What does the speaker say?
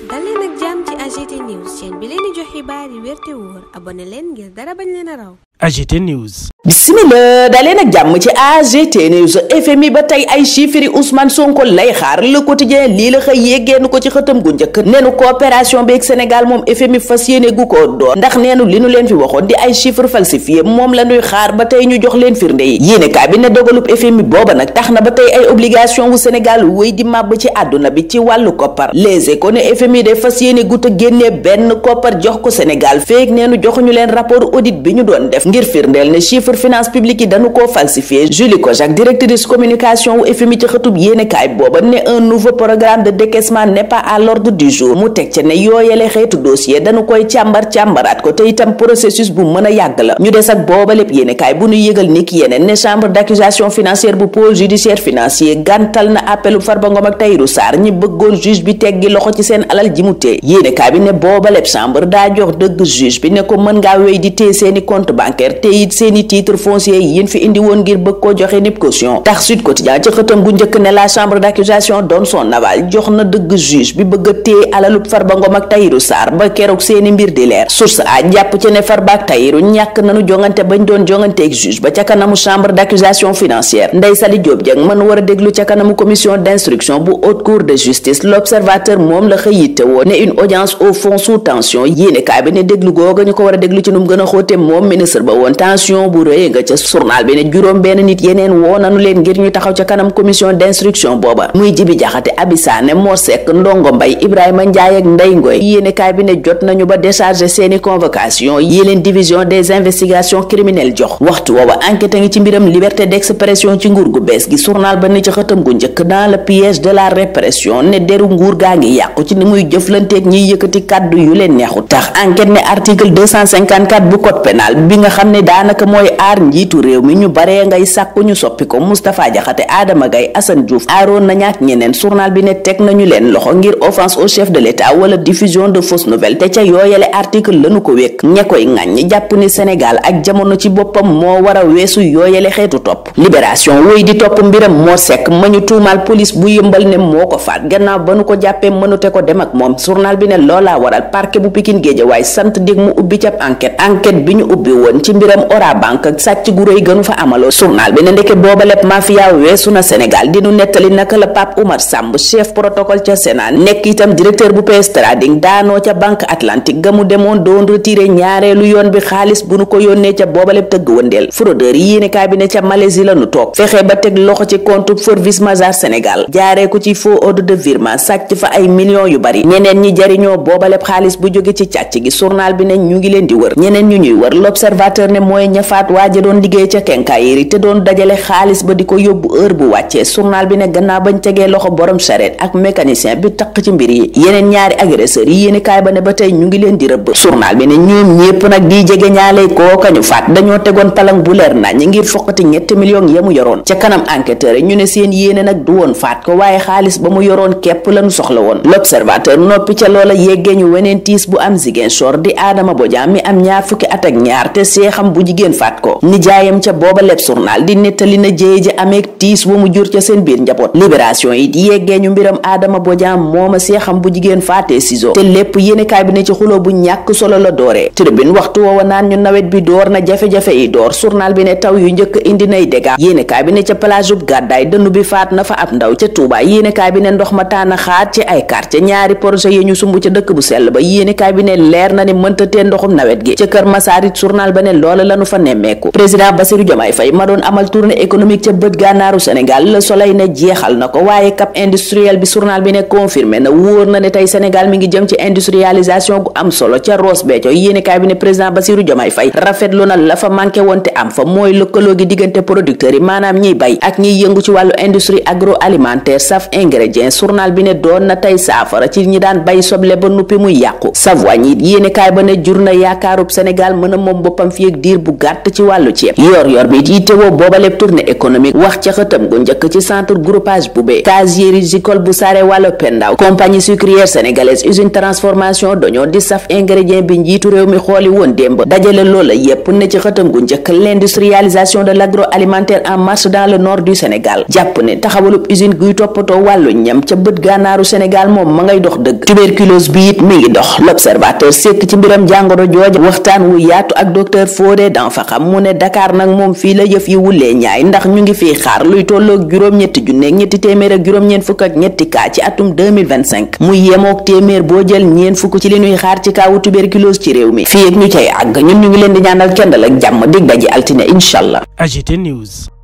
dal leen ak jàmm ci AGT News chaîne bi leen di jox xibaar yi wér te wóor abonné leen ngir dara bañ leen a raw. AGT News. bismillah daleen ak jàmm ci AGT News. FMI ba tey ay chiffres Ousmane Sonko lay xaar Le Quotidien lii la xëy yéggéenu ko ci xëtam gu njëkk neenu coopération bi ak Sénégal moom FMI fas yéene gu ko doon ndax neenu li nu leen fi waxoon di ay chiffres falsifiés moom la ñuy xaar ba tey ñu jox leen firnde yi yéenekaay bi ne dogalub FMI booba nag tax na ba tey ay obligation wu Sénégal wéy di màbb ci àdduna bi ci wàllu koppar Les Échos ne FMI de fas yéene gu te génnee benn koppar jox ko Sénégal feek neenu joxuñu leen rapport audit bi ñu doon def ngir firndeel ne chiffre finance publique yi dañu koo falsifié Julie Kojak directrice communication wu FMI ci xëtub yéenekaay booba ne un nouveau programme de décaissement n'est pas à l'ordre du jour mu teg ca ne yooyale xeetu dossier dañu koy càmbaraat ko te itam processus bu mën a yàgg la ñu des ak booba lépp yéenekaay bu ñu yëgal ni ki yeneen ne chambre d'accusation financière bu pôle judiciaire financier gàntal na appelu Farba Ngom ak Tahirou Sarr ñi bëggoon juge bi teggi loxo ci seen alal ji mu tee yéenekaay bi ne booba lépp chambre daa jox dëgg juge bi ne ko mën ngaa wéy di téye seeni compte bancaire te it seeni titre foncier yéen fi indi woon ngir bëgg koo joxe nib caution tax Sud Quotidien ci xëtam bu njëkk ne la chambre d'accusation donne son aval jox na dëgg juge bi bëgg a téye alalub Farba Ngom ak Tahirou Sarr ba keroog seeni mbir di leer source a jàpp ci ne Farba ak Tahirou ñàkk nañu jongante bañ doon jonganteeg juge ba ca kanamu chambre d'accusation financière Ndeye Saly Diop Dieng mën war a déglu ca kanamu commission d'instruction bu haute cour de justice l'observateur moom la xëy yitte woo ne une audience au fond sous tension yéenekaay bi ne déglu googa ñu ko war a déglu ci nu mu gën a xóote moom ministre ba woon tension bu rëy nga ca journal bi ne juróom benn nit yeneen woo nanu leen ngir ñu taxaw ca kanam commission d'instruction booba muy Jibi Jaxate Abi Sané Mor Seck Ndongo Mbay Ibrahima Ndiaye ak Ndey Ngoy yéenekaay bi ne jot nañu ba décharger seeni convocation yi leen division des investigations criminelles jox waxtu woowa enquête ngi ci mbiram liberté d'expression ci nguur gu bees gi journal ba ne ci xëtam gu njëkk dans le piège de la répression ne deru nguur gaa ngi yàqu ci ni muy jëflanteeg ñiy yëkkati kàddu yu leen neexu tax enquête ne article 254 bu code pénal bi nga xam ne daanaka mooy aar njiitu réew mi ñu baree ngay sàkku ñu soppi ko Moustapha Diakhaté Adama Gaye Assane Diouf aaroon na ñaak ñeneen journal bi ne teg nañu leen loxo ngir offense au chef de l'État wala diffusion de fausses nouvelles te ca yooyale article lañu ko wékk ña koy ŋàññ jàpp ni Sénégal ak jamono ci boppam moo war a weesu yooyale xeetu topp libération wéy di topp mbiram Mor Seck ma ñu tuumaal police bu yëmbal ne moo ko faat gannaaw ba nu ko jàppee mënute ko dem ak moom journal bi ne loolaa waral parquet bu Pikine Guédiawaye sant dig mu ubbi ca enquête bi ñu ubbi woon ci mbiram Orabank ak sàcc gu rëy gënu fa amaloo journal bi ne ndeke booba lépp mafia weesu na Sénégal dinu nettali naka la Pape Oumar Samb chef protocole ca Sénat nekk itam directeur bu PS Trading daanoo ca Banque Atlantique ga mu demoon doon retiré ñaareelu yoon bi xaalis bu nu ko yónnee ca booba lépp tëgg wëndeel fraudeur yi yéenekaay bi ne ca Malaisie la nu toog fexe ba teg loxo ci compte Forvis Mazar Sénégal jaaree ko ci faux ordre de virement sàcc fa ay millions yu bari ñeneen ñi jariñoo booba lépp xaalis bu jóge ci càcc gi journal bi ne ñu ngi leen di wër ñeneen ñu ñuy wër l'observateur ne mooy ñafaat waaja doon liggéey ca kenkaayiri te doon dajale xaalis ba di ko yóbbu heure bu wàccee journal bi ne gannaaw bañ tegee loxo borom charrette ak mécanicien bi taq ci mbir yi yeneen ñaari agresseurs yi yéenekaay ba ne ba tey ñu ngi leen di rëbb journal bi ne ñoom ñépp nag di jege ñaale kooka ñu faat dañoo tegoon palang bu leer nañ ngir foqati 7 millions ya mu yoroon ca kanam enquêteur ñu ne seen yéene nag du woon faat ko waaye xaalis ba mu yoroon képp lañu soxla woon l'observateur noppi ca loola yeggee ñu weneen tiis bu am Ziguinchor di Adama Bodian mi am ñaar fukki at ak ñaar te seexam bu jigéen faat ko nijaayam ca booba lépp journal di nettali na jéye ji ameeg tiis wa mu jur ca seen biir njaboot libération yi di yeggee ñu mbiram Adama Bodian mooma seexam bu jigéen faatee ciseau te lépp yéenekaay bi ne ci xuloo bu ñàkk solo la dooree tribune waxtu woowa naan ñu nawet bi door na jafe-jafe yi door journal bi ne taw yu njëkk indi nay dégâts yéenekaay bi ne ca plage ub Gàddaay dënnu bi faat na fa ab ndaw ca Touba yéenekaay bi ne ndox ma taana xaat ci ay quartier ñaari projet yi ñu sumb ca dëkk bu sell ba yéenekaay bi ne leer na ne mënta tee ndoxum nawet gi ca Kër Masaar it journal ba ne loola lañu fa nemmeeku président Bassirou Diomaye Faye ma doon amal tournée économique ca bët gànnaaru Sénégal Le Soleil ne jeexal na ko waaye cap industriel bi journal bi ne confirmé na wóor na ne tey Sénégal mi ngi jëm ci industrialisation gu am solo ca Ross Béthio yéenekaay bi ne président Bassirou Diomaye Faye rafetlu na la fa manqué woon te am fa mooy lëkkaloo gi diggante producteurs yi maanaam ñiy bay ak ñiy yëngu ci wàllu industrie agroalimentaire saf ingrédients journal bi ne doon na tey saafara ci ñi daan bay soble ba nuppi muy yàqu Savoie it yéenekaay ba ne jur na yaakaarub Sénégal mën a moom boppam fi ak diir bu gàtt ci wàllu wàllu ceeb. yor bi yittewoo booba lépp tournée économique wax ca xëtam gu njëkk ci centre groupage bu bee casier rizicole bu Saare Wàllo Pendaaw compagnie sucrière sénégalaise usine transformation dañoo di saf ingrédient bi njiitu réew mi xooli woon démb dajale loola yépp ne ci xëtam gu njëkk l'industrialisation de l'agroalimentaire en marche dans le nord du Sénégal jàpp ne taxawalub usine guy toppatoo wàllu ñam ca bët gànnaaru Sénégal moom ma ngay dox dëgg. tuberculose bi it mi ngi dox. l'observateur sekk ci mbiram jàngoro jooja waxtaan wu yaatu ak docteur Fodé Danfakam mu ne Dakar nag moom fii la yëf yi wulee ñaay ndax ñu ngi fii xaar luy tolloog juróom-ñetti junne ñetti téeméer ak juróom-ñeent fukk ak ñetti kaa ci atum 2025 muy yemook téeméer boo jël ñeen fukk ci li ñuy xaar ci kaawu tuberculose ci réew mi fii ak ñu cay àgg ñun ñu ngi leen di ñaanal kendal ak jàmm dig daji altine inshallah. AGT News.